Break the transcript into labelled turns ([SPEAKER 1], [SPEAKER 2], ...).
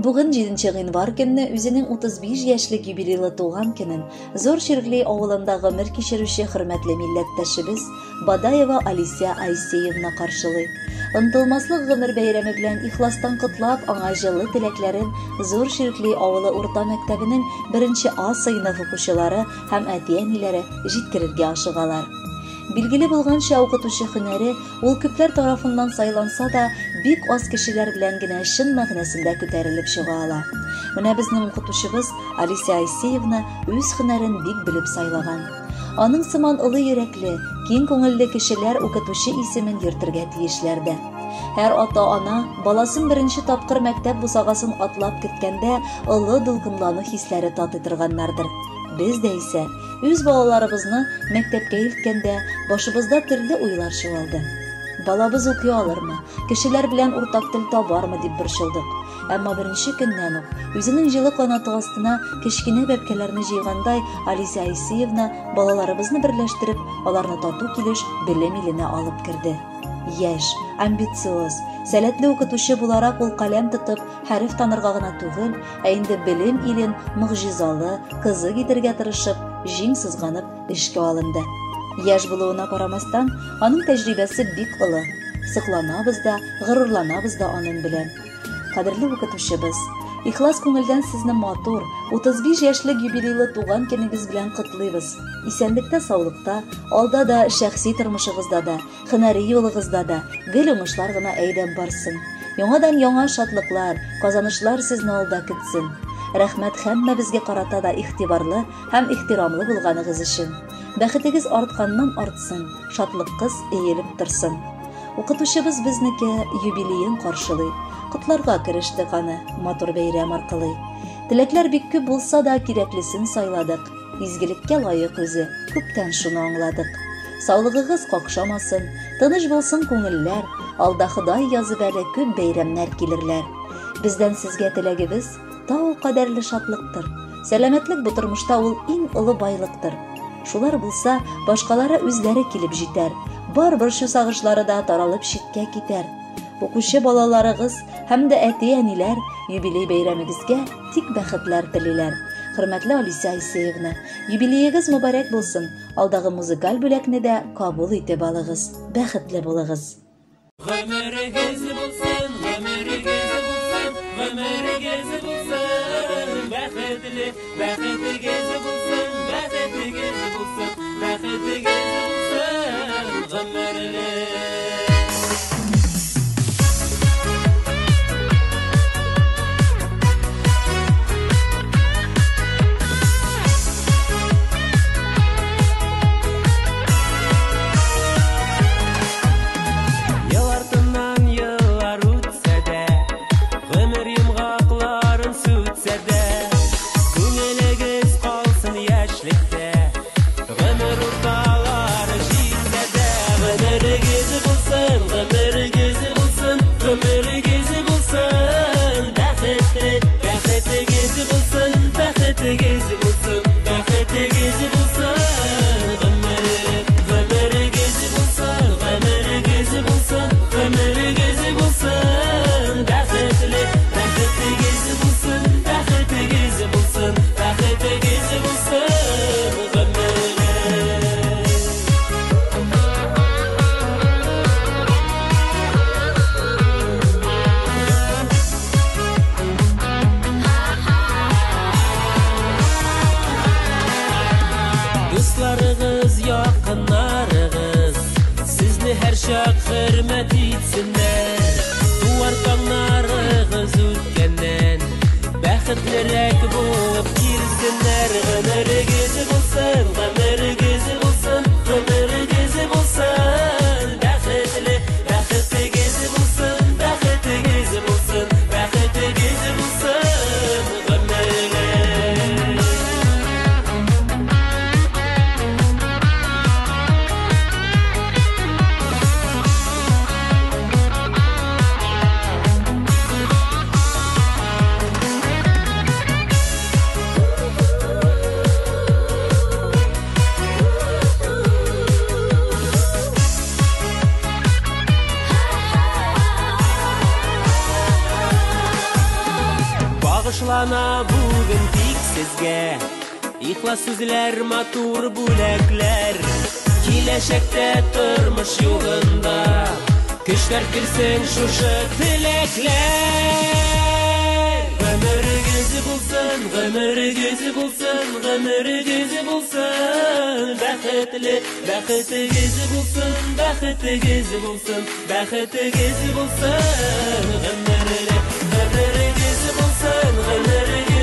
[SPEAKER 1] Бүген 7 гыйнвар көнне үзенең 35 яшьлек юбилейлы туган көнен Зур Чиргли авылында гомер кичерүче хөрмәтле милләттәшебез Бадаева Алисә Айсеевна каршылый. Онытылмаслык гомер бәйрәме белән ихластан котлап, аңа җылы теләкләрен Зур Чиргли авылы урта мәктәбенең беренче А сыйныф укучылары һәм әти-әниләре җиткерергә ашыгалар. Билгеле булганча, укытучы һөнәре ул күпләр тарафыннан сайланса да, бик аз кешеләр белән генә чын мәгънәсендә күтәрелеп чыга ала. Менә безнең укытучыбыз Алисә Айсеевна үз һөнәрен бик белеп сайлаган. Аның сыман олы йөрәкле, киң күңелле кешеләр укытучы исемен йөртергә тиешләр дә. Һәр ата-ана баласын беренче тапкыр мәктәп бусагасын атлап керткәндә олы дулкынлану хисләре татый торганнардыр. Без дә исә үз балаларыбызны мәктәпкә илткәндә башыбызда төрле уйлар чуалды. Балабыз укый алырмы, кешеләр белән уртак тел табармы дип борчылдык. Әмма беренче көннән үк үзенең җылы канаты астына кечкенә бәбкәләрне җыйгандай Алисә Айсиевна балаларыбызны берләштереп, аларны тату килеш белем иленә алып керде. Яшь, амбициоз, сәләтле укытучы буларак ул каләм тотып, хәреф танырга гына түгел, ә инде белем илен могҗизалы, кызык итергә тырышып, җиң сызганып эшкә алынды. Яшь булуына карамастан, аның тәҗрибәсе бик олы. Сокланабыз да, горурланабыз да аның белән. Кадерле укытучыбыз, ихлас күңелдән сезне матур, 35 яшьлек юбилейлы туган көнегез белән котлыйбыз. Исәнлектә, саулыкта, алда да шәхси тормышыгызда да, һөнәри юлыгызда да гел уңышлар гына әйдәп барсын. Яңадан яңа шатлыклар, казанышлар сезне алда көтсен. Рәхмәт һәммәбезгә карата да игътибарлы һәм ихтирамлы булганыгыз өчен. Бәхетегез артканнан артсын, шатлыккыз өелеп торсын. Укытучыбыз безнеке юбилеен каршылый. Котларга керештек аны матур бәйрәм аркылы. Теләкләр бик күп булса да, кирәклесен сайладык. Изгелеккә лаек үзе, күптән шуны аңладык. Саулыгыгыз какшамасын, тыныч булсын күңелләр, алда Ходай язып әле күп бәйрәмнәр килерләр. Бездән сезгә теләгебез тау кадәрле шатлыктыр. Сәламәтлек бу тормышта ул иң олы байлыктыр. Шулар булса, башкалары үзләре килеп җитәр. Бар борчу сагышлары да таралып читкә китәр. Укучы балаларыгыз һәм дә әти-әниләр юбилей бәйрәмегезгә тик бәхетләр телиләр. Хөрмәтле Алисә Айсеевна, юбилеегыз мөбарәк булсын. Алдагы музыкаль бүләкне дә кабул итеп алыгыз. Бәхетле булыгыз.
[SPEAKER 2] Гомерегез булсын, гомерегез булсын, гомерегез булсын, бәхетле, бәхетегез булсын, бәхетегез булсын, бәхетегез булсын, гомерле. Ел артыннан еллар үтсә дә, гомер йомгакларын сүтсә дә, күңелегез калсын яшьлектә, гомер урталары җитсә дә, гомерегез булсын, гомерегез булсын, гомерегез булсын, бәхетле, бәхетегез булсын, бәхетегез булсын, бәхетегез булсын, гомер, гомерегез булсын, гомерегез булсын, гомерегез булсын, бәхетле, бәхетегез булсын, бәхетегез булсын, бәхетегез булсын, гомерле. Дусларыгыз, якыннарыгыз сезне һәрчак хөрмәт итсеннәр. Туар таңнарыгыз үткәннән бәхетлерәк булып килсеннәр. Гомерегез булсын, гомерегез булсын, гомерегез булсын, бәхетле, бәхетегез булсын, бәхетегез булсын, бәхетегез булсын, гомерле. Ташлана бүген тик сезгә Ихлас сүзләр, матур бүләкләр. Киләчәктә тормыш юлында Көчләр килсен шушы теләкләр. Гомерегез булсын, гомерегез булсын, гомерегез булсын бәхетле, бәхетегез булсын, бәхетегез булсын, бәхетегез булсын гомерле, гомерегез булсын, гомерегез